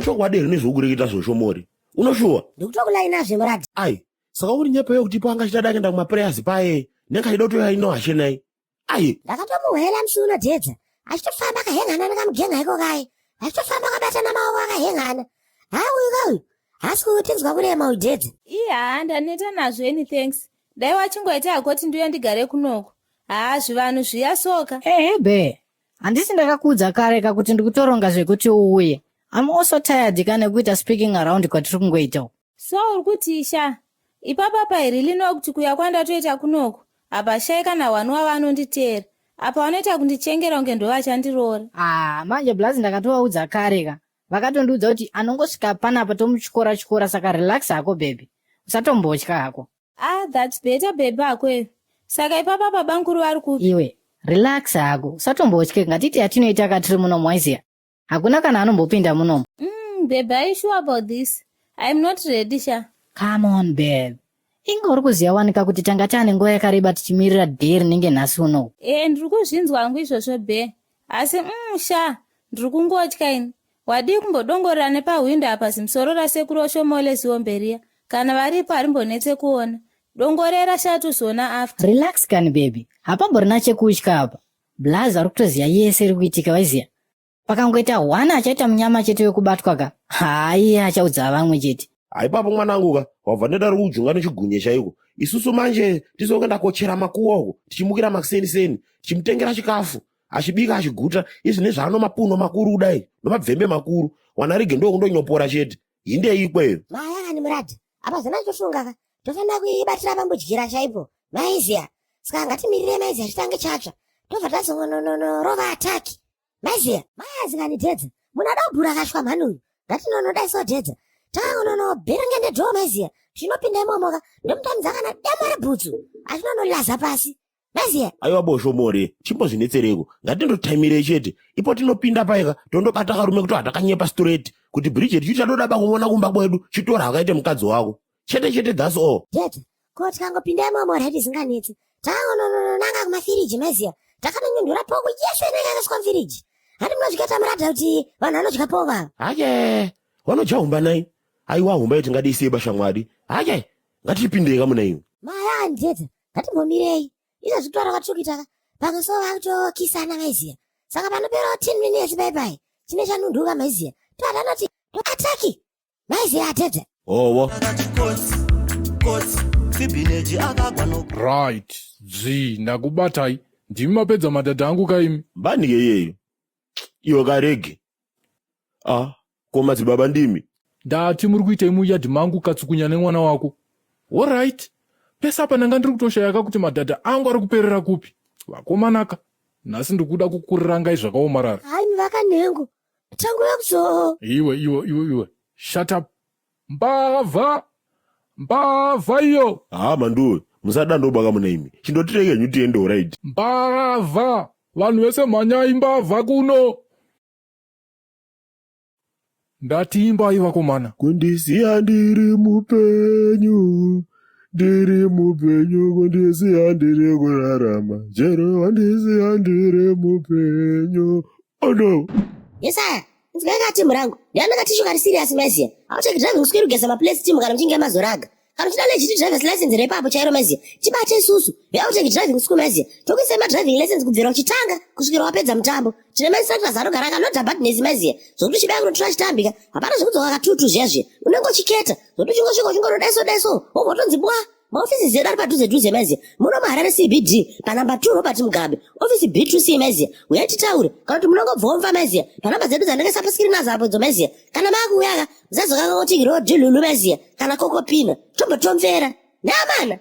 Unochokwadi here nezvaukureketa zvoshomori? Unoshuwa? Ndikutokulainazve muradhi. Ai, saka uri nyepa yo kuti panga achida kuenda kumaprayers paye, nenga achida kutoya ino hashenai. Ai. Ndakatomuhwela musi uno Dedza, achitofamba akahengana nekamugenga iko kaye, achitofamba akabatana maoko akahengana. Ha uyu ka uyu, haasi kutinzwa kurema uyu Dedza. Ii haa ndaneta nazvo ini thanks. Dai wachingoita hako kuti ndiuye ndigare kunoko. Haa zvivanhu zviya soka. Ehe bee, handisi ndakakuudza kare ka kuti ndikutoronga zvekuti uuye. I'm also tired ka nekuita speaking around kwatiri kungoita uku. So uri kutii sha? Ipapa pa really know kuti kuya kwandatoita kunoku hapashayi kana one wavo anonditeera. Apa vanoita kundichengera kunge ndovachandiroora. Ah, manje blaz ndakatovaudza kare ka. Vakatondiudza kuti anongosvika panapa tomutyora tyora saka relax hako baby. Usatombotya hako. Ah, that's better baby akweyo. Saka ipapa babankuru vari kupi? Iwe, relax hako. Usatombotye ngatiti yatinoita ka tiri muno mwaiziya. Hakuna kana anombopinda munomu. Babe, are you sure about this? I'm not ready sha. Come on babe. Inga uri kuziva wanika kuti tanga taane nguva yakareba tichimirira day rinenge nhasi unowu. Eh, ndiri kuzvinzwa hangu izvozvo be. Asi sha, ndiri kungotya ini. Wadii kumbodongorera nepahwindo apa zimusoro rasekuru Oshomole zihombe riya. Kana varipo harimbonetse kuona. Dongorera sha tozoona after. Relax kani baby. Hapamborina chekutya apa. Blaz vari kutoziva yese iri kuitika vaiziva. Pakangoita one achaita munyama chete wekubatwa ka. Haa iye achaudza vamwe chete. Haipapo mwanangu ka, wabva neda rikujunga nechigunye chaiko. Isusu manje tizokuenda kochera makuwa uko, tichimukira makuseni seni, tichimutengera chikafu, achibika achiguta, izvi nezvaano mapuno makuru kudai, nomabvembe makuru. Wanarige ndokundonyopora chete. Hindei ikweyo. Maya kani muradhi, apa zana tofunga ka, tofanira kuibatira pambudyira chaipo. Maiziya, saka ngatimirire maiziya chitange chatsva. Tobva tazongononorova ataki. Maiziya, mayazi kani Dedza, munhu ada kubhura akashwa mhani uyu. Ngatinonoda iso Dedza. Takangononobherengende dhoo maiziya, tinopinda imomo ka, ndomutambidza kana dama rebhutsu, achinonolaza pasi. Maiziya. Aiwa bosho more, chimbozvinetsereko. Ngatindotaimirei chete. Ipo tinopinda paika, tondobata karume kuti hatakanyepa straight. Kuti Bridget chichadoda bakumona kumba kwedu, chitora akaite mukadzi wako. Chete chete that's all. Dedza, ko tikangopinda imomo right isinganetsi. Takangonononanga kumafiriji maiziya. Takanonyundura poko yese inenge yakaiswa mufiriji. Handi munozvikaita muradha kuti vanhu vanodya poko ava. Haye, vanodya humba nai. Aiwa humba iyo tingadii bashamwari. Haye, ngatipindei kamuna iwe. Maya Dedza, ngatimbomirei. Izvo zvikutora kwatiri kuita ka. Pamwe so vakutokisana maiziya. Saka panoperawo 10 minutes bye bye. Chine chanunduka maiziya. Toatanoti ataki. Maiziya Dedza. Owo. Right, zii ndakubatai. Ndimi mapedza madhadha angu kaimi. Mbani ke iyeyo? Iwe karege. Ah, ko madzibaba ndimi. Ndati muri kuitei muyadhi mangu katsukunya nemwana wako. Alright. Pese apa ndanga ndiri kutoshaya ka kuti madhadha angu ari kuperera kupi. Vakomanaka, nhasi ndikuda kukurirangai zvakaomarara. Hayi vakanhengo. Tanguya kuzo. Iwe iwe iwe iwe. Shut up. Mbavha! Mbavha iyo! Haa manduwe, musada ndobaka muna imi. Chindotirei henyu tiende alright. Mbavha! Vanhu vese mhanyai mbavha kuno! Ndati imbai vakomana. Kundisiya ndiri mupenyu, ndiri mupenyu, kundisiya ndiri kurarama, chero wandisiya ndiri mupenyu. Oh no! Yesaya, inzwai ka team rangu. Ndiani katishu kari serious maiziya. Aucheki driving school kugeza maplates team kana muchinge mazoraga. Kana uchida legit driver's license repapo chairo maiziya. Tibate isusu. Veaucheki driving school maiziya. Tokuisai madriving lessons kubvira uchitanga kusvikira wapedza mutambo. Tine mainstructors anogara akanoda badness maiziya. Zvokuti uchibaya kunotora chitambika. Hapana zvekudzoka katutu zviya zviya. Unenge uchiketa. Zvokuti uchingosvika uchingonodaiso daiso. Wobva watonzi bwa. Maofisi edu ari padhuze dhuze maiziya. Muno muHarare CBD panamba 2 Robert Mugabe. Ofisi B2C maiziya. Uyai titaure. Kana kuti munongobvomva maiziya. Panamba dzedu dzandakaisa paskirini nadzo apo idzo maiziya. Kana maakuuya ka musazokanganwa kuti road lulu maiziya. Kana kokopina. Tombotomvera. Neamana.